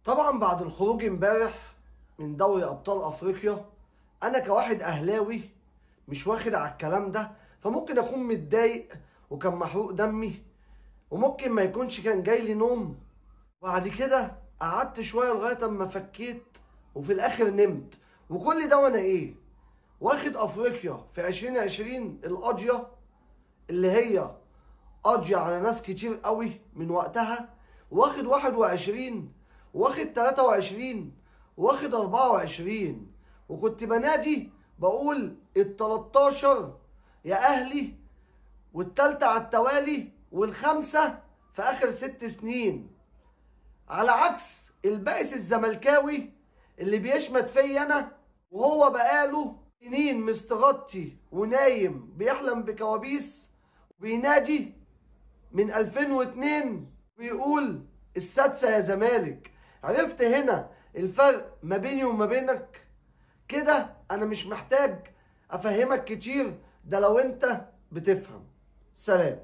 طبعا بعد الخروج امبارح من دوري ابطال افريقيا، انا كواحد اهلاوي مش واخد على الكلام ده، فممكن اكون متضايق وكان محروق دمي، وممكن ما يكونش كان جاي لي نوم. وبعد كده قعدت شوية لغاية اما فكيت، وفي الاخر نمت. وكل ده وانا ايه؟ واخد افريقيا في 2020 القاضية، اللي هي قاضيه على ناس كتير قوي من وقتها، واخد 21، واخد 23، واخد 24، وكنت بنادي بقول ال 13 يا اهلي، والتالتة على التوالي، والخمسة في اخر 6 سنين. على عكس البائس الزملكاوي اللي بيشمت فيا انا، وهو بقاله سنين مستغطي ونايم بيحلم بكوابيس، وبينادي من 2002 ويقول السادسة يا زمالك. عرفت هنا الفرق ما بيني وما بينك؟ كده انا مش محتاج افهمك كتير، ده لو انت بتفهم. سلام.